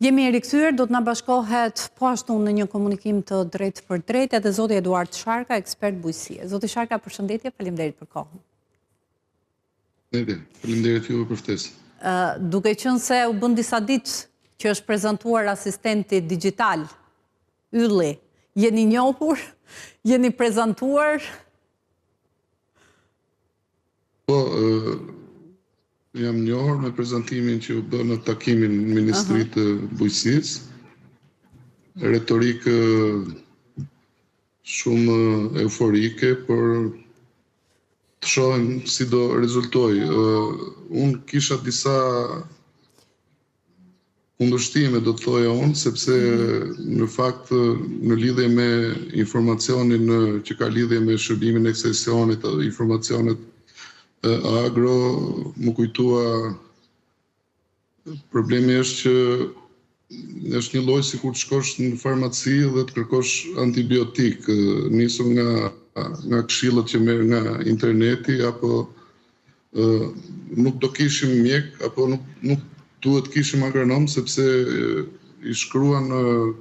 Jemi rikthyer, do të na bashkohet po ashtu në një komunikim të drejtpërdrejtë edhe zoti Eduard Sharka, ekspert bujqësie. Zoti Sharka, përshëndetje, faleminderit për kohën. Faleminderit juve për ftesën. Duke qenë se u bënë disa ditë që është prezantuar asistenti digital, Ylli, jeni njohur, jeni prezantuar? Po, jam njohur me prezantimin që u bë në takimin në Ministri të Bujqësisë. Retorikë shumë euforike, por të shohim si do rezultojë. Unë kisha disa Kundërshtime do të thoja unë, sepse në fakt në lidhje me informacionin që ka lidhje me shërbimin e ekstensionit, informacionet agro, m'u kujtua problemi është që është një lloj sikur të shkosh në farmaci dhe të kërkosh antibiotik, nisur nga nga këshillat që merr nga interneti apo nuk do kishim mjek apo nuk nuk duhet të kishim agronom sepse i shkruan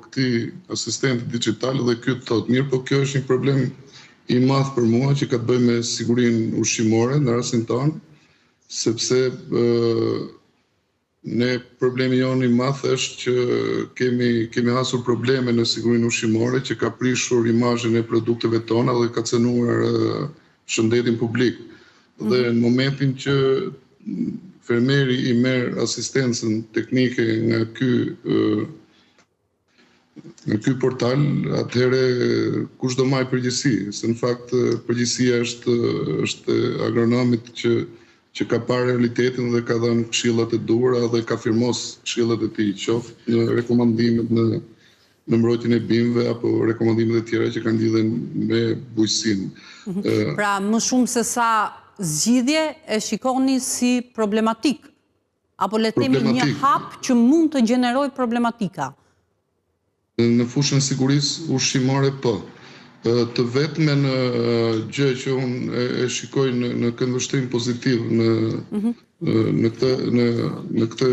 këtij asistenti dixhital dhe ky të thotë mirëpo kjo është një problem i madh për mua që ka të bëjë me sigurinë ushqimore në rastin tonë sepse Ne problemi jonë i madh është që kemi kemi hasur probleme në sigurinë ushqimore që ka prishur imazhin e produkteve tona dhe ka cenuar shëndetin publik. Dhe në momentin që fermeri i merr asistencën teknike nga ky Nga ky portal, atëherë kush do majë përgjegjësi? Se në fakt përgjegjësia është është e agronomit që që ka parë realitetin dhe ka dhënë këshillat e duhura dhe ka firmos këshillat e tij, qoftë në rekomandimet në në mbrojtjen e bimëve apo rekomandimet e tjera që kanë lidhje me bujqësinë. Mhm. Pra, më shumë se sa zgjidhje e shikoni si problematikë. Apo le të themi një hap që mund të gjenerojë problematika. Në fushën e sigurisë ushqimore po. Të vetmen gjë që unë e shikoj në në këndvështrim pozitiv në mhm. në këtë në në këtë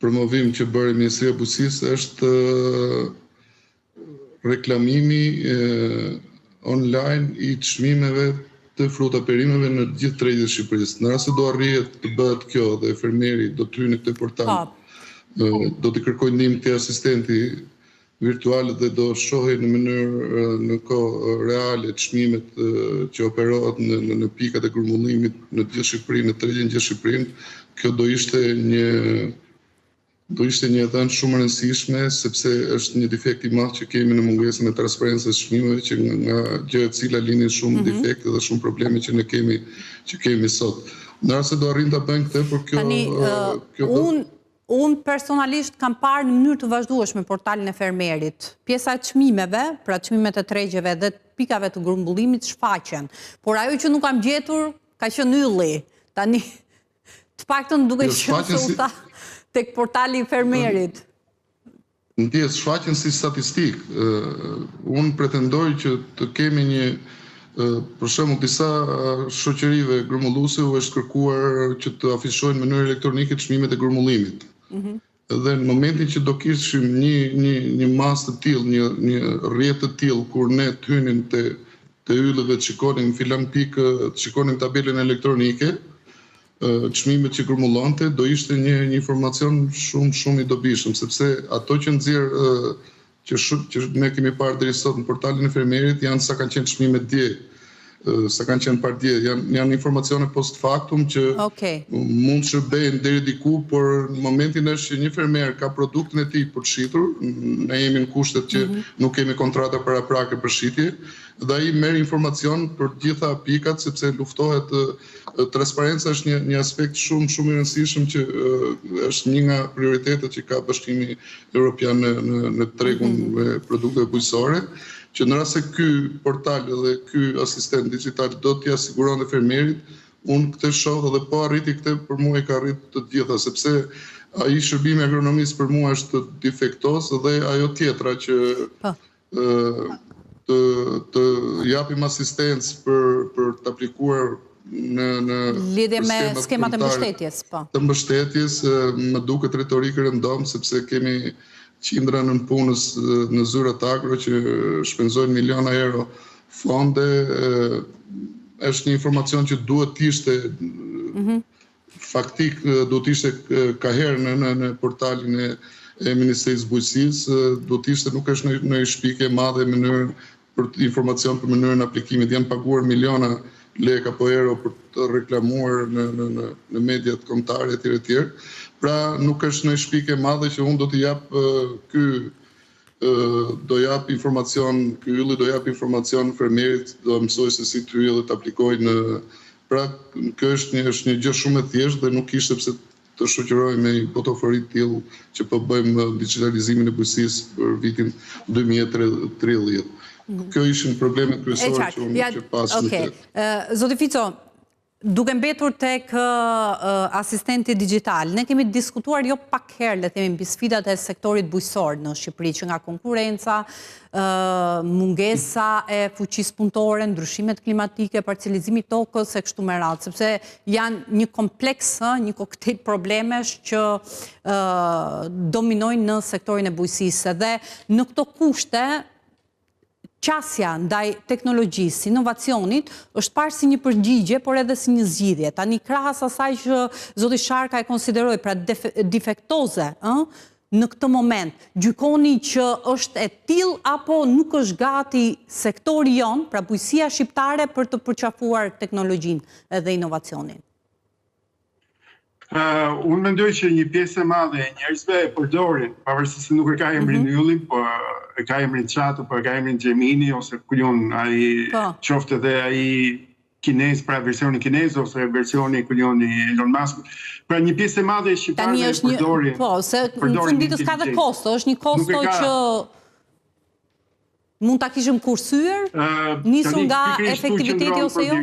promovim që bëri Ministria e Bujqësisë është Reklamimi online i çmimeve të fruta perimeve në të gjithë tregjet e Shqipërisë. Në rast se do arrihet të bëhet kjo dhe fermeri do të hyjë në këtë portal, po. do t'i kërkojë ndihmë këtij asistenti virtual dhe do shohë në mënyrë në kohë reale çmimet që operohet në në, në pikat e grumbullimit në të gjithë Shqipërinë, në tregjen e gjithë Shqipërinë, kjo do ishte një Do ishte një e dhënë shumë e rëndësishme, sepse është një defekt i madh që kemi në mungesën e transparencës së çmimeve, që nga gjë e cila lindin shumë mm -hmm. defekte dhe shumë probleme që ne kemi që kemi sot. Në rast se do arrijnë ta bëjnë këtë, por kjo Tani, uh, kjo do... Unë Unë personalisht kam parë në mënyrë të vazhdueshme portalin e fermerit. Pjesa e çmimeve, pra çmimet e tregjeve dhe pikave të grumbullimit shfaqen. Por ajo që nuk kam gjetur ka qenë ylli. Tani Të paktën duke jo, qenë se u tha tek portali i fermerit. Ndjesë, shfaqen si statistikë. Unë pretendoj që të kemi një, për shembull, disa shoqërive grumbulluese u është kërkuar që të afishojnë në mënyrë elektronike çmimet e grumbullimit. Mhm. Dhe në momentin që do kishim një një një masë të tillë, një një rrjet të tillë kur ne të hynim te te ylli dhe të shikonim filan pikë, të shikonim tabelën elektronike, çmimet që grumbullonte, do ishte një një informacion shumë shumë i dobishëm, sepse ato që nxjerr që shu, që ne kemi parë deri sot në portalin e fermerit janë sa kanë qenë çmimet dje, sa kanë qenë pardje, janë janë informacione post factum që okay. mund të shërbejnë deri diku, por në momentin është që një fermer ka produktin e tij për të shitur, ne jemi në kushtet që mm -hmm. nuk kemi kontrata paraprake për shitje, dhe ai merr informacion për të gjitha pikat sepse luftohet Transparenca është një një aspekt shumë shumë i rëndësishëm që është një nga prioritetet që ka Bashkimi Evropian në në në tregun mm -hmm. e produkteve bujqësore, që në rast se ky portal dhe ky asistent dixhital do t'ia siguronte fermerit, unë këtë shoh dhe po arriti këtë për mua i ka arrit të gjitha, sepse ai shërbimi i agronomisë për mua është defektoz dhe ajo tjetra që po. të të japim asistencë për për të aplikuar në në lidhje me skemat e mbështetjes, po. Të mbështetjes më duket retorikë rëndom sepse kemi qindra nëpunës në zyrat agro që shpenzojnë miliona euro fonde, është një informacion që duhet të ishte mm -hmm. faktik duhet të ishte kaherë në në në portalin e e Ministrisë së Bujqësisë, duhet të ishte nuk është në në shpikje e madhe mënyrën për informacion për mënyrën e aplikimit. Janë paguar miliona lekë apo euro për të reklamuar në në në në mediat kombëtare etj etj. Pra nuk është ndonjë shpikje e madhe që unë do t'i jap ky do jap informacion, ky ylli do jap informacion fermerit, do e mësoj se si të hyjë dhe të aplikojë në pra kjo është një është një gjë shumë e thjeshtë dhe nuk kishte pse të shoqërohej me një botofori të tillë që po bëjmë dixhitalizimin e bujqësisë për vitin 2030. Mhm. Kjo ishin problemet kryesore që unë që pashë në këtë. Zoti Fico, duke mbetur tek asistenti dixhital, ne kemi diskutuar jo pak herë, le të themi, mbi sfidat e sektorit bujqësor në Shqipëri, që nga konkurrenca, mungesa e fuqisë punëtore, ndryshimet klimatike, parcelizimi i tokës e kështu me radhë, sepse janë një kompleks, një koktejl problemesh që dominojnë në sektorin e bujqësisë. Dhe në këto kushte, qasja ndaj teknologjisë, inovacionit, është parë si një përgjigje, por edhe si një zgjidhje. Tani krahas asaj që zoti Sharka e konsideroi, pra defektoze, ë, në këtë moment, gjykoni që është e tillë apo nuk është gati sektori jonë, pra bujqësia shqiptare për të përqafuar teknologjinë dhe inovacionin? Uh, unë mendoj që një pjesë e madhe e njerëzve e përdorin, pavarësisht se nuk e ka emrin mm -hmm. Ylli, po e ka emrin Chat, po e ka emrin Gemini ose ku di unë ai po. qoftë edhe ai kinez, pra versioni kinez ose versioni ku di unë i Elon Musk. Pra një pjesë e madhe e shqiptarëve e përdorin. Po, se në fund ditës ka dhe kosto, është një kosto që mund ta kishim kursyer, nisur nga efektiviteti ose jo?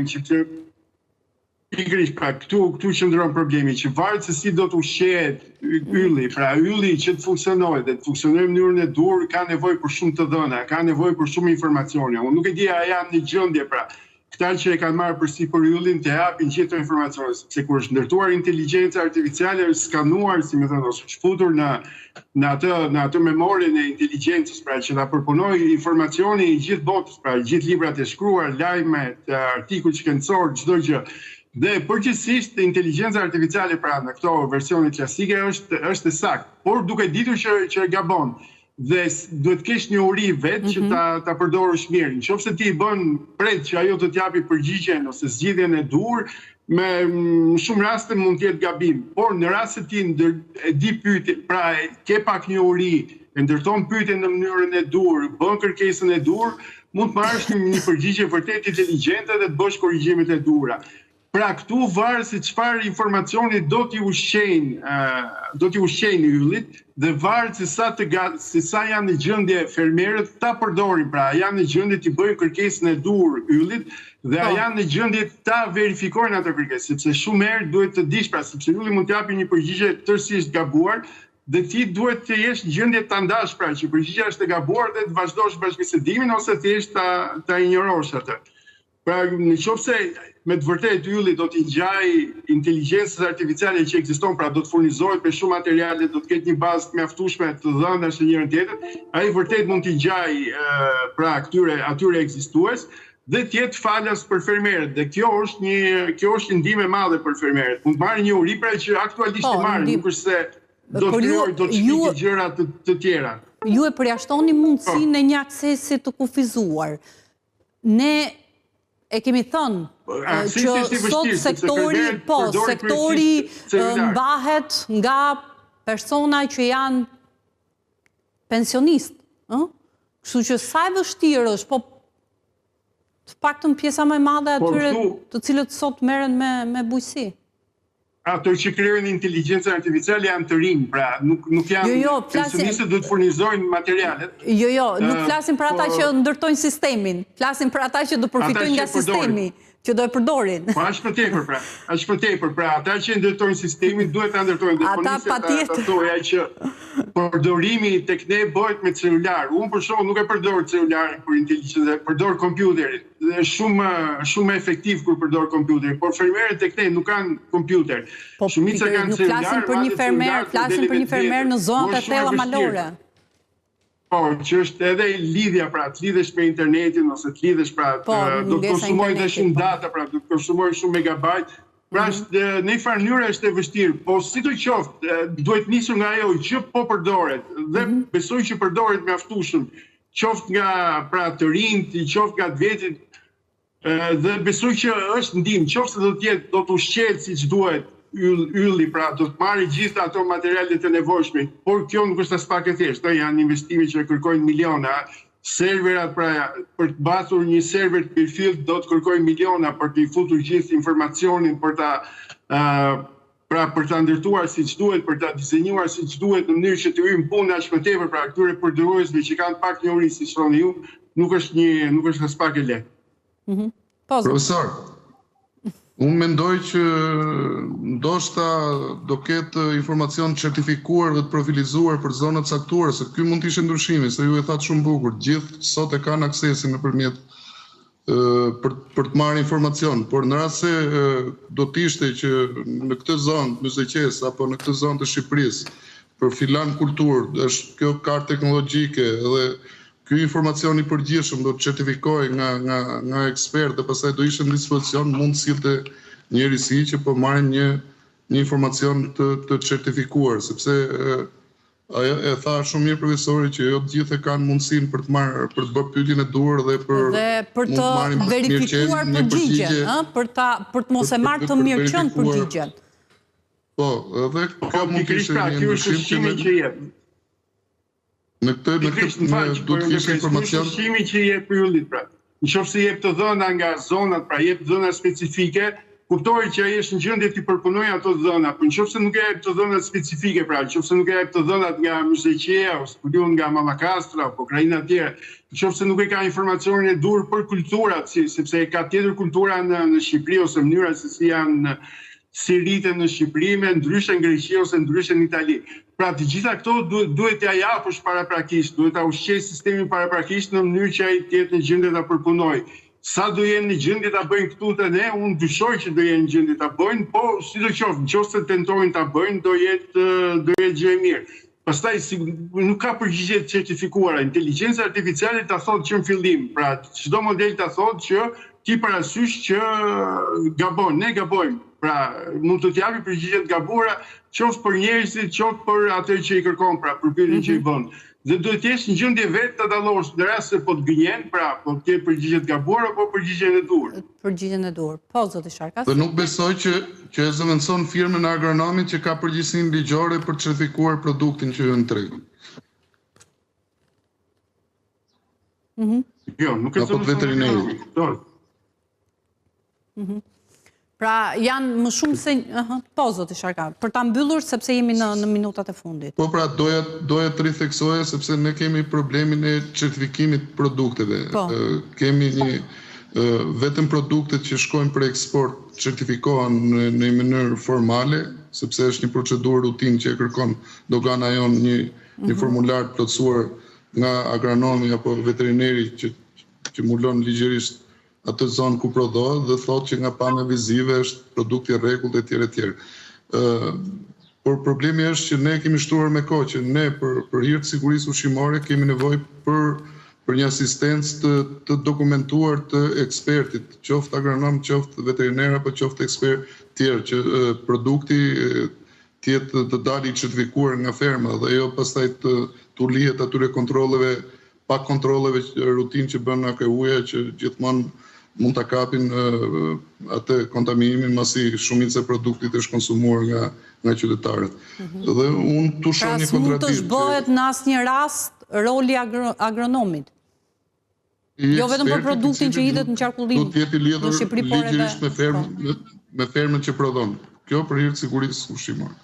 Pikërisht, pra këtu këtu qëndron problemi që varet se si do të ushqehet ylli, pra ylli që të funksionojë dhe të funksionojë në mënyrën e duhur ka nevojë për shumë të dhëna, ka nevojë për shumë informacione. Unë nuk e di a janë në gjendje pra këta që e kanë marrë përsipër yllin të japin gjithë këto informacione, sepse kur është ndërtuar inteligjenca artificiale është skanuar, si me thënë, ose është futur në në atë në atë memorien e inteligjencës, pra që ta përpunojë informacioni i gjithë botës, pra gjithë librat e shkruar, lajmet, artikujt shkencorë, çdo gjë. Dhe përgjithësisht inteligjenca artificiale pra në këto versione klasike është është e saktë, por duke ditur që që gabon dhe duhet të kesh njohuri vetë që mhm. ta ta përdorësh mirë. Në qoftë se ti i bën pret që ajo të të japi përgjigjen ose zgjidhjen e duhur, me në shumë raste mund të jetë gabim, por në rast se ti ndër, e di pyetjen, pra ke pak njohuri, e ndërton pyetjen në mënyrën e duhur, bën kërkesën e duhur, mund të marrësh një, një përgjigje vërtet inteligjente dhe të bësh korrigjimet e duhura. Pra këtu varet se çfarë informacioni do t'i ushqejnë, do t'i ushqejnë yllit dhe varet se sa të se sa janë në gjendje fermerët ta përdorin, pra a janë në gjendje t'i bëjnë kërkesën e duhur yllit dhe a po. janë në gjendje ta verifikojnë atë kërkesë, sepse shumë herë duhet të dish, pra sepse ylli mund të japi një përgjigje tërësisht gabuar dhe ti duhet të jesh në gjendje ta ndash pra që përgjigja është e gabuar dhe të vazhdosh bashkëbisedimin ose thjesht ta ta injorosh atë. Pra, në qoftë se me të vërtetë ylli do t'i ngjajë inteligjencës artificiale që ekziston, pra do të furnizohet me shumë materiale, do të ketë një bazë të mjaftueshme të dhënash në njërën tjetrën, ai vërtet mund t'i ngjajë pra këtyre atyre ekzistues dhe të jetë falas për fermerët dhe kjo është një kjo është një ndihmë e madhe për fermerët. Mund të marrin njohuri pra që aktualisht i po, marrin, nuk është se do të krijojë, do të shpikë gjëra të, të tjera. Ju e përjashtoni mundësinë po. e një aksesi të kufizuar. Ne e kemi thënë po, që sot sektori, po, sektori mbahet nga persona që janë pensionistë, ë? Kështu që sa e vështirë është, po të paktën pjesa më e madhe e atyre të cilët sot merren me me bujqësi. Ato që krijojnë inteligjencën artificiale janë të rinj, pra nuk nuk janë jo, jo, flasim pensionistët duhet të furnizojnë materialet. Jo, jo, nuk flasim për ata po, që ndërtojnë sistemin, flasim për ata që do përfitojnë nga sistemi, që do e përdorin. Po aq më tepër pra, aq më tepër pra, ata që ndërtojnë sistemin duhet ta ndërtojnë dhe po nisa ta, ta thoja që. Përdorimi tek ne bëhet me celular. Unë për shembull nuk e përdor celularin për inteligjencë, përdor kompjuterin. Dhe është shumë shumë më efektiv kur përdor kompjuterin, por fermerët tek ne nuk kanë kompjuter. Po, Shumica kanë celular. Nuk flasim për një fermer, flasim për një fermer në zonat e thella malore. Po, që është edhe lidhja pra, të lidhesh me internetin ose të lidhesh pra, po, do të konsumojë dhe shumë po. data, pra, do të konsumojë shumë megabajt, pra mm -hmm. në një farë mënyre është e vështirë, po sidoqoftë, duhet nisur nga ajo që po përdoret dhe mm -hmm. besoj që përdoret mjaftueshëm, qoftë nga pra të rinjtë, qoftë nga të vjetrit, Dhe besoj që është ndihmë, qoftë se do të jetë, do të ushqehet siç duhet yll, ylli, pra do të marrë gjithë ato materialet e nevojshme, por kjo nuk është aspak e thjeshtë, janë investime që kërkojnë miliona, serverat pra për të mbathur një server të mirëfilltë do të kërkojë miliona për t'i futur gjithë informacionin, për ta pra për ta ndërtuar siç duhet, për ta dizenjuar siç duhet në mënyrë që të hyjë në punë aq më tepër pra këtyre përdoruesve që kanë pak njohuri siç thoni ju, nuk është një nuk është aspak e lehtë. Mhm. Po, Profesor, unë mendoj që ndoshta do ketë informacion të certifikuar dhe të profilizuar për zona të caktuara, se ky mund të ishte ndryshimi, se ju e thatë shumë bukur, gjithë sot e kanë aksesin nëpërmjet për për të marrë informacion, por në rast se do të ishte që në këtë zonë të Myzeqesë apo në këtë zonë të Shqipërisë për filan kulturë është kjo kartë teknologjike dhe ky informacion i përgjithshëm do të certifikohej nga nga nga ekspertë dhe pastaj do ishte në dispozicion, mund të sillte një risi që po marrim një një informacion të të certifikuar, sepse Ajo e tha shumë mirë profesori që jo të gjithë e kanë mundësinë për të marrë për të bërë pyetjen e duhur dhe për dhe për të verifikuar përgjigjen, ë, për ta për të mos e marrë të mirëqenë përgjigjen. Po, edhe kjo po, mund të ishte një ndryshim që në që jep. Në këtë në këtë do të kishte informacion. Ushqimi që jep yllit pra. Në qoftë se jep të dhëna nga zonat, pra jep të dhëna specifike, kuptohet që ai është në gjendje t'i përpunojë ato të dhëna, por në qoftë se nuk e jep të dhënat specifike, pra në qoftë se nuk e jep të dhënat nga Myzeqeja ose ku di unë nga Mallakastra apo krahina të tjera, në qoftë se nuk e ka informacionin e duhur për kulturat, si, sepse e ka tjetër kultura në në Shqipëri ose mënyra se si janë si rriten në Shqipëri me ndryshe në Greqi ose ndryshe në Itali. Pra të gjitha këto duhet duhet t'ia japësh paraprakisht, duhet ta ushqesh sistemin paraprakisht në mënyrë që ai të jetë në gjendje ta përpunojë. Sa do jenë në gjendje ta bëjnë këtu te ne, unë dyshoj që do jenë në gjendje ta bëjnë, po sidoqoftë, në qoftë se tentojnë ta bëjnë, do jetë do jetë gjë e mirë. Pastaj si, nuk ka përgjigje të certifikuara. Inteligjenca artificiale ta thotë që në fillim, pra çdo model ta thotë që ki parasysh që gabon, ne gabojmë. Pra mund të të japi përgjigje të gabuara, qoftë për njerëzit, qoftë për atë që i kërkon, pra për pyetjen që i mhm. bën. Dhe duhet të jesh në gjendje vetë ta dallosh në rast se po të gënjen, pra po të jep përgjigje të gabuar apo përgjigjen e duhur. Përgjigjen e duhur. Po zoti Sharkas. Dhe nuk besoj që që e zëvendëson firmën e agronomit që ka përgjegjësinë ligjore për të certifikuar produktin që hyn në treg. Mhm. Jo, nuk e zëvendëson. Apo veterinerit. Mhm. Pra janë më shumë se po zoti Sharka, për ta mbyllur sepse jemi në në minutat e fundit. Po pra doja doja të ritheksoja sepse ne kemi problemin e certifikimit të produkteve. Po. Kemi një vetëm produktet që shkojnë për eksport certifikohen në në një mënyrë formale, sepse është një procedurë rutinë që e kërkon dogana jonë një një mhm. formular të plotësuar nga agronomi apo veterineri që që mbulon ligjërisht atë zonë ku prodhohet dhe thotë që nga pamja vizive është produkt i rregullt etj etj. Ë por problemi është që ne kemi shtruar me kohë që ne për për hir të sigurisë ushqimore kemi nevojë për për një asistencë të të dokumentuar të ekspertit, qoftë agronom, qoftë veteriner apo qoftë ekspert tjerë që produkti të jetë të dalë i certifikuar nga ferma dhe jo pastaj të t'u lihet atyre kontrolleve pa kontrolleve rutinë që bën AKU-ja që gjithmonë mund ta kapin atë kontaminimin masi shumica e produktit është konsumuar nga nga qytetarët. Mm -hmm. Dhe unë këtu shoh pra, një kontradiktë. Pra s'mund të zhbëhet në asnjë rast roli agronomit. Jo vetëm për produktin që hidhet në qarkullim në Shqipëri, por edhe ligjërisht me fermën, po. me fermën që prodhon. Kjo për hir të sigurisë ushqimore.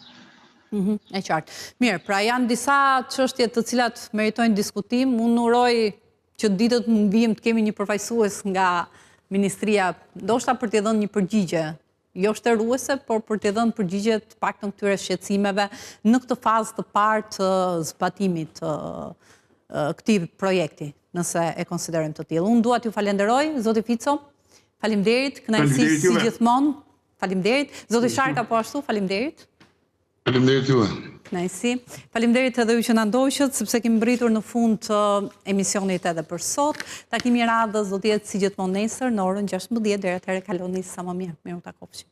Mhm, e qartë. Mirë, pra janë disa çështje të cilat meritojnë diskutim. Unë uroj që ditët në vijim të kemi një përfaqësues nga ministria, ndoshta për t'i dhënë një përgjigje. Jo shteruese, por për t'i dhënë përgjigje të paktën këtyre shqetësimeve në këtë fazë të parë të zbatimit të këtij projekti, nëse e konsiderojmë të tillë. Unë dua t'ju falenderoj, zoti Fico. Faleminderit, kënaqësi si gjithmonë. Faleminderit. Zoti Sharka po ashtu, faleminderit. Faleminderit juve. Kënaqësi. Faleminderit edhe ju që na ndoqët, sepse kemi mbërritur në fund të emisionit edhe për sot. Takimi i radhës do të jetë si gjithmonë nesër në orën 16 deri atëherë kaloni sa më mirë. Mirë u takofshim.